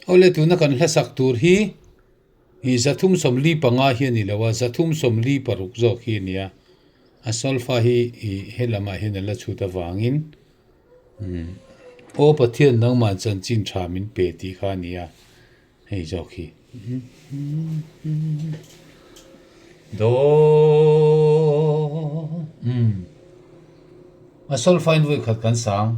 Awle tuna kan hlasak tur hi i 345 hi a ni lo a, 346 zawk hi a ni a. A solfa hi i he lamah hian a la chhut avangin Aw Pathian nangmah chanchin tha min pe tih kha a ni a, hei zawk hi. Do A solfa in vawi khat kan sang.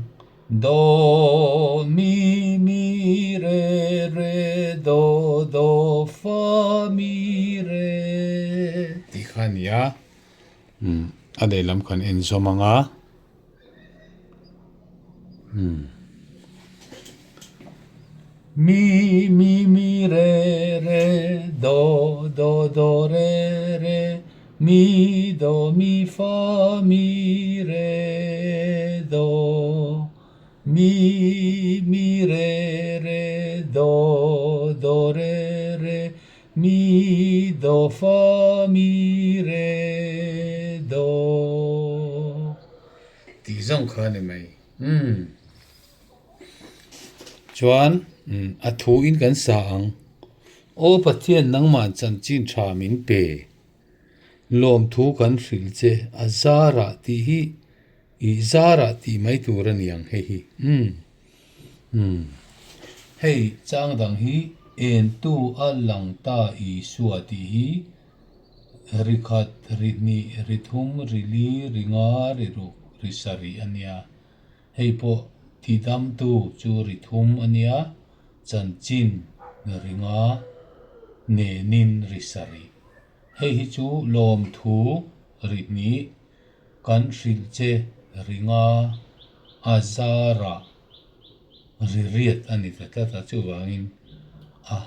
Do mi mi re re do do fa mi re tih kha a ni a, umm a lehlam kan en zawm ang a, umm mi mi mi re re do do do re re Mi do mi fa mi re do mi mi re re do do re re mi do fa mi re do tih zawng kha a ni mai. Umm. Chuan a thu in kan sa ang. Aw Pathian nangmah chanchin tha min pe. Lawmthu kan hrilh che a zarah tih hi ih zarah tih mai tur a ni ang hei hi. Umm. Umm. Hei chang dang hi entu a lang ta Isua tih hi ri khat, ri hnih, ri thum, ri li, ri nga, ri ruk, ri sarih a nia. Hei pawh tidamtu chu ri thum a nia, chanchin ri nga nenin ri sarih. Hei hi chu lawmthu ri hnih kan hrilh che ri nga a zarah ri riat a ni ta tlat a, chuvangin a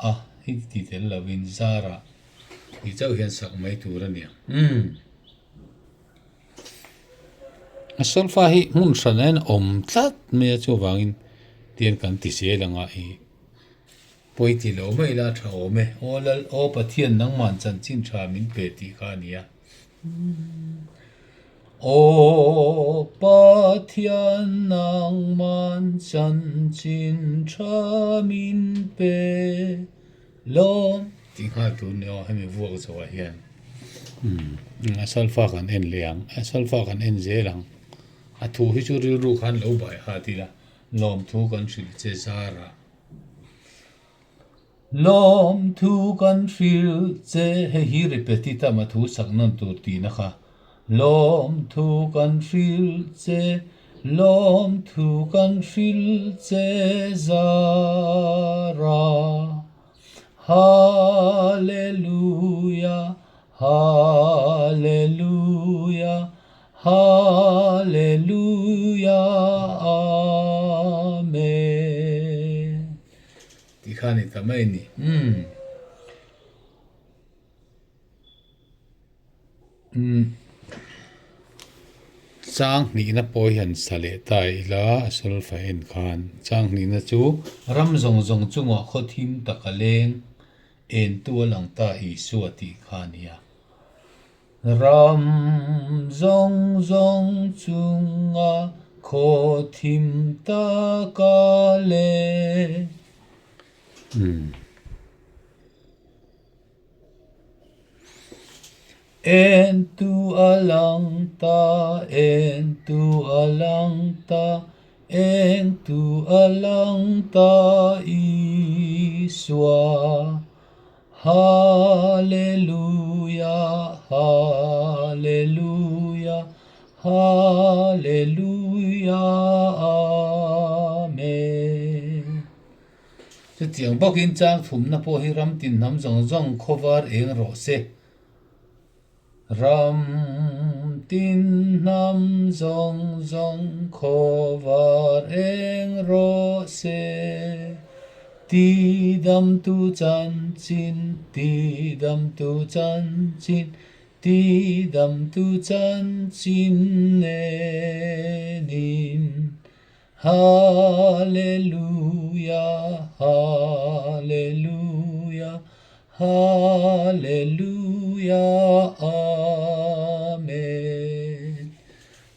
a hi ti tel lovin zarah tih chauh hian sak mai tur a ni ang. Umm. A solfa hi hmun hran a awm tlat mai a chuvangin tian kan ti zel ang a ih pawi ti lo mai ila a tha awm e aw lal aw Pathian nangmah chanchin tha min pe tih kha a ni a aw Pathian nangmah chanchin tha min pe Lawm tih nghal tur ni aw hemi vuak zawhah hian umm a solfa kan en leh ang a solfa kan en zel ang a thu hi chu rilru khan lo bai hat ila lawmthu kan hrilh che zarah lawmthu kan hrilh che hei hi repetitam a thu sak nawn tur tihna kha lawmthu kan hrilh che Lawmthu kan hrilh che zara. Hallelujah, Hallelujah, Hallelujah, Amen. Tih kha a ni ta mai a ni. Umm. Chang hnihna pawh hian sa leh ta ila a solfa en khan chang hnihna chu ram zawng zawng chungah khaw thim tak a leng en tu a lang ta Isua tih kha a ni a. Ram zawng zawng chungah khaw thim tak a leng. En tu a lang ta, en tu a lang ta, en tu a lang ta Isua. Hallelujah, Hallelujah, Hallelujah, Amen. Chutiang bawkin chang thumna pawh hi ram tin hnam zawng zawng khawvar eng rawh se. Ram tin hnam zawng zawng khawvar eng rawh se. Ti damtu chanchin, ti damtu chanchin, ti damtu chanchin nenin. Hallelujah, Hallelujah, Hallelujah, Amen.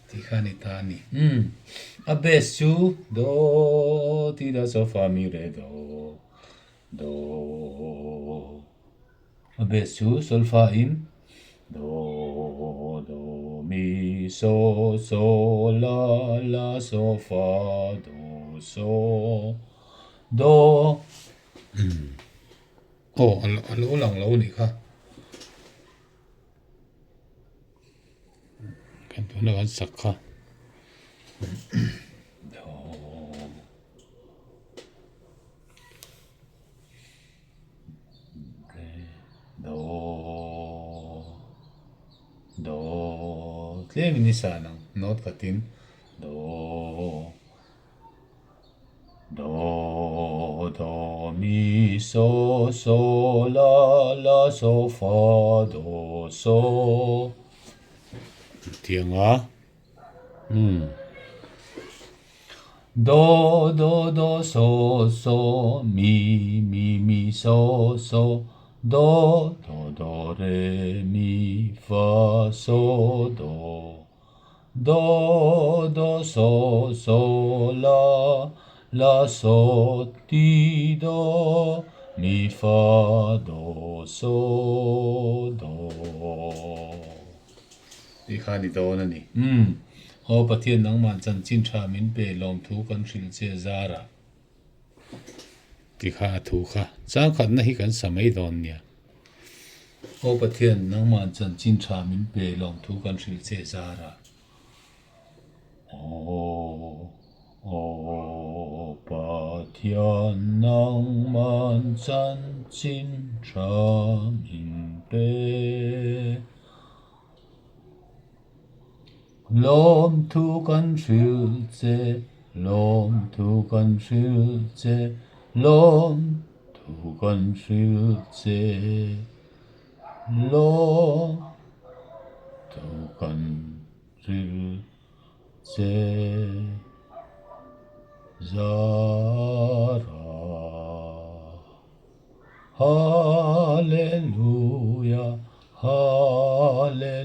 Tih kha a ni ta a ni. Umm. A base chu do ti la so fa mi re do. Do A bass chu solfa in Do Do Mi So So La La So Fa Do So Do Aw a lo lang lo nih kha. Kan tuna kan sak kha. Do Do tlem in i san ang note khatin Do Do Do Mi So So La La So Fa Do So Tiang a umm Do Do Do So So Mi Mi Mi So So Do Do Do Re Mi Fa So Do Do do so so la la so ti do mi fa do so do Tih kha a ni dawn a ni. Umm. Aw Pathian nangmah chanchin tha min pe lawmthu kan hrilh che zarah. Ti kha a thu kha. Changkhatna hi kan sa mai dawn nia. Aw Pathian, nangmah chanchin tha min pe lawmthu kan hrilh che zarah. Aw, aw Pathian, nangmah chanchin tha min pe. Lawmthu kan hrilh che, lawmthu kan hrilh che, lawmthu kan hrilh che, lawmthu kan hrilh che zara. Hallelujah, Hallelujah,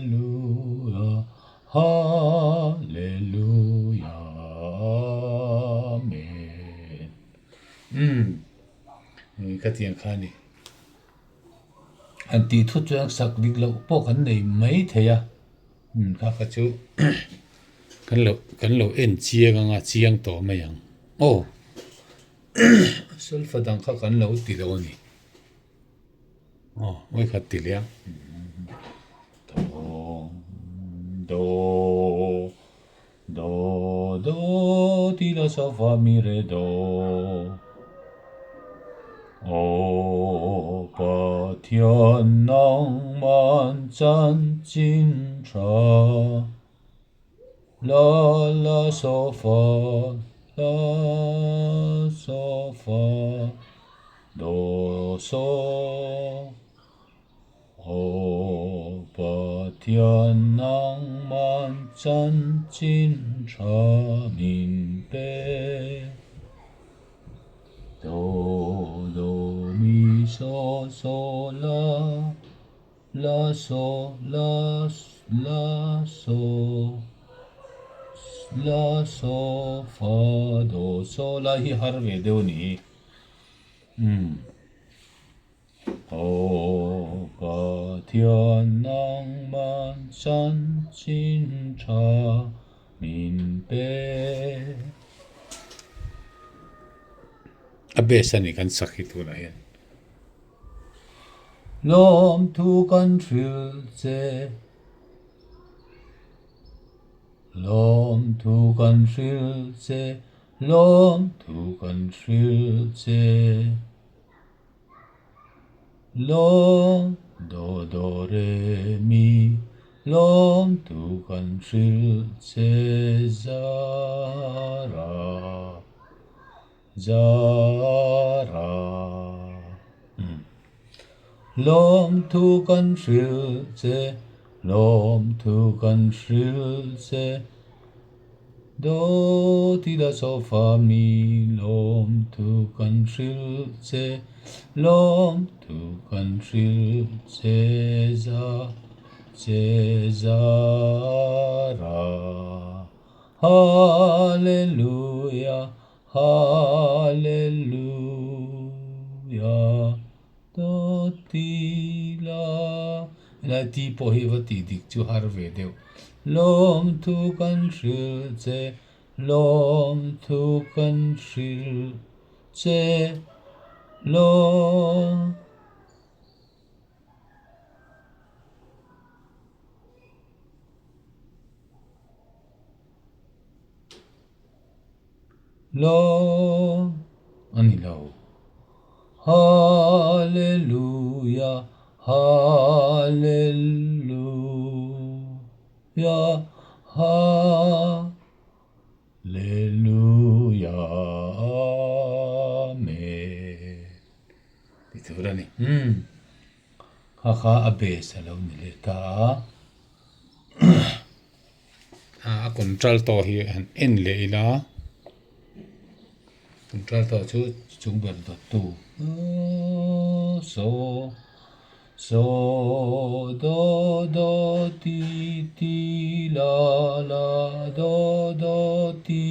Hallelujah, Amen. Umm, ka tiang kha ni. An tih thut chuan sak dik loh pawh kan nei mai thei a. Umm, kha kha chu kan lo kan lo en chiang anga chiang tawh mai ang. Aw. Sulfa dang kha kan lo ti lo a ni. Aw, vawikhat ti leh a. Do, do, do, do, ti la so fa mi re do. Aw, Pathian nangman chanchin tha. La la so fa la so fa do so Aw Pathian nangman chanchin tha min pe Do do mi so so la La so la la so la so fa do so lai hi har ve deuh a ni hi umm Aw Pathian nangman chanchin tha min pe. A base a ni kan sak hi tunah hian. Lawmthu kan hrilh che, Lawmthu kan hrilh che, Lawmthu kan hrilh che. Lawm do do re mi, Lawmthu kan hrilh che zara. Zara Lawmthu kan hrilh che, lawmthu kan hrilh che, Do ti la sofa mi lawmthu kan hrilh che, lawmthu kan hrilh che za che Zara. Hallelujah, Hallelujah, Helai ti pawh hi va tih dik chu har ve deuh. Lawmthu kan hrilh che, lawmthu kan hrilh che, lawm. Lo a ni lo. Hallelujah, Hallelujah, Hallelujah, Amen. Ti tur a ni. Umm. Kha kha a base a lo ni leh ta a. A contralto hi han en leh ila contralto chu chung ber dawt tu so so do do ti ti la la do do ti.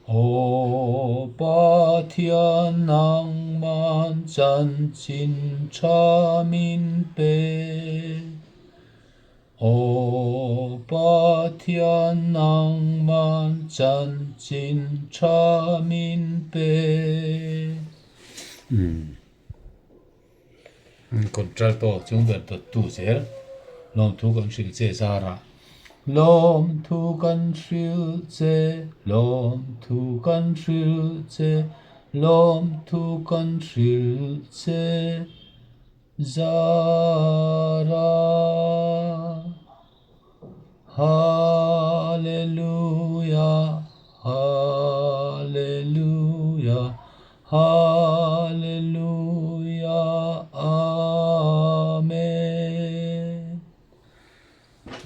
Aw Pathian nangman chanchin tha min pe. Aw Pathian nangman chanchin tha min pe. Contralto chung ber dawttu zel lawmthu kan hrilh che zarah lawmthu kan hrilh che lawmthu kan hrilh che lawmthu kan hrilh che zarah Hallelujah Hallelujah Hallelujah Amen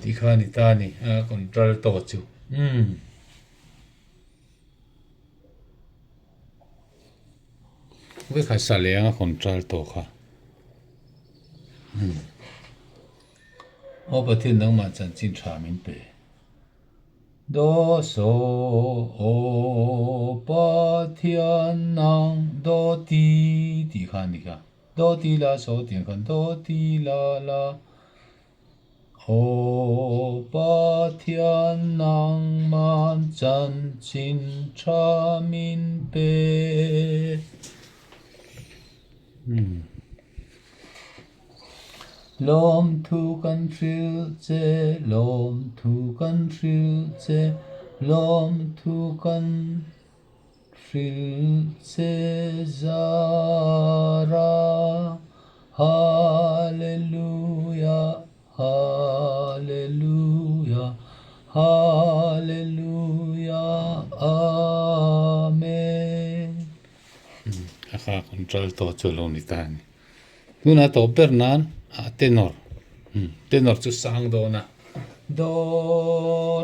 Tih kha a ni ta a ni a contralto chu umm Vekha sa leh anga contralto kha umm Aw Pathian nangmah chanchin tha min pe. Do so aw Pathian nang do ti tih kha a ni kha. Do ti la so tih ang khan do ti la la aw Pathian nangman chanchin tha min pe. Lawmthu kan hrilh che, lawmthu kan hrilh che, lawmthu kan hrilh che zara. Hallelujah, Hallelujah, Hallelujah, Amen. A kha control tawh chu a lo ni ta a ni. Tunah tawp ber nan ah tenor tenor chu sang dawn a. Do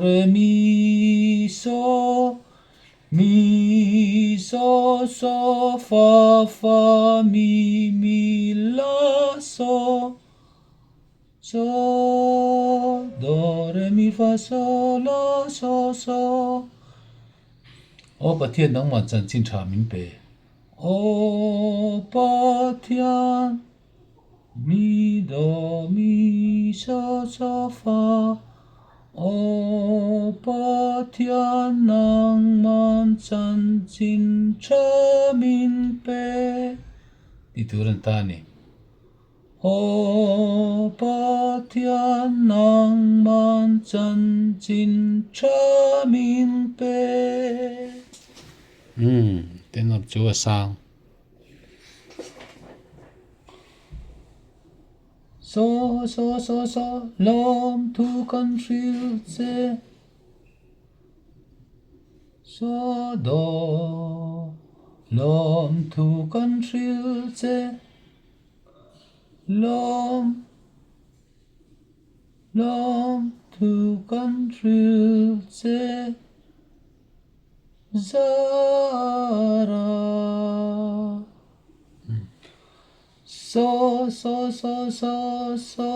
re mi so mi so so fa fa mi mi la so so do re mi fa so la so so Aw Pathian nangmah chanchin tha min pe. Aw Pathian, mi do mi sa sa fa, Aw Pathian nangman chanchin tha min pe. Tih tur an ta a ni. Aw Pathian nangman chanchin tha min pe. Umm tenor chu a sang. So so so so lawm thu kan hrilh che. So do lawm thu kan hrilh che. Lawm lawm thu kan hrilh che. Zara So so so so so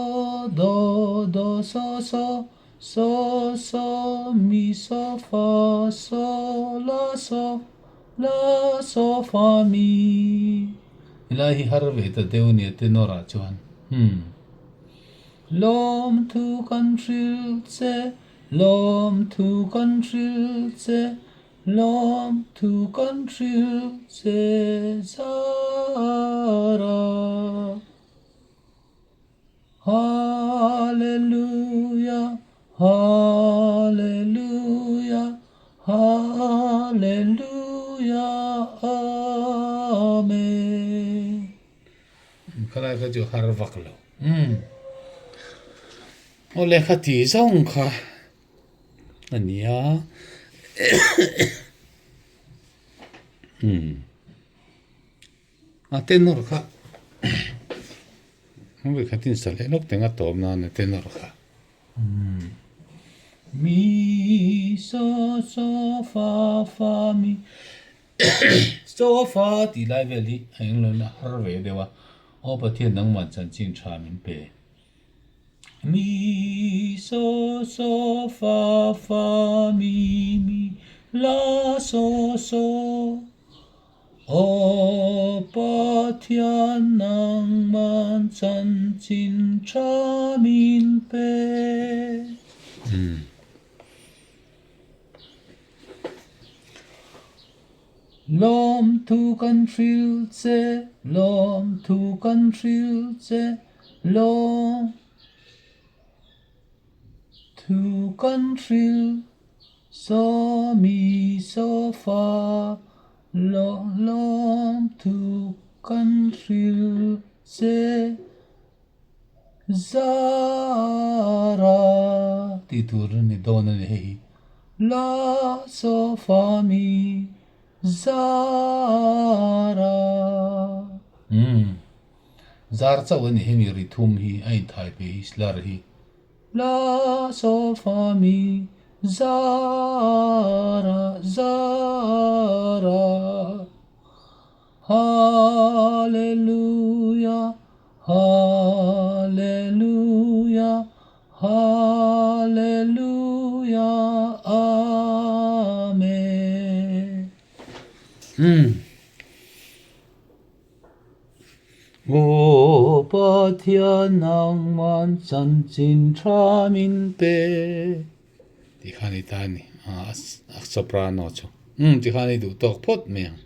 do do so so so so mi so fa so la so la so fa mi. Helai hi har ve ta deuh nia tenor ah chuan. Umm. Lawmthu kan hrilh che, lawmthu kan hrilh che, lawmthu kan hrilh che zara. Hallelujah, Hallelujah, Hallelujah, Amen. Khalai kha chu har vak lo. Umm. Aw lehkha ti zawng kha a nia. Umm. A tenor kha hmui khat in sa leh lawk teng a tawp nan a tenor kha mi so so fa fa mi so fa tih lai vel hi a eng lo in a har ve deuh a aw Pathian nangmah chanchin tha min pe mi so so fa fa mi mi la so so. Aw Pathian nangman chanchin tha min pe. Lawmthu kan hrilh che, lawmthu kan hrilh che, lawmthu kan hrilh. Saw mi saw fa lawm thu kan hrilh che zara tih tur a ni dawn a ni hei hi la saw fa mi zara umm zar chauh a ni hemi ri thum hi a inthai phei hi slur hi. La so fa mi zara zara Hallelujah Hallelujah Hallelujah Amen. Hmm. Aw Pathian nangman chanchin tha min pe tih kha a ni ta a ni, a soprano chu. Umm tikhan i duh tawk phawt mai ang.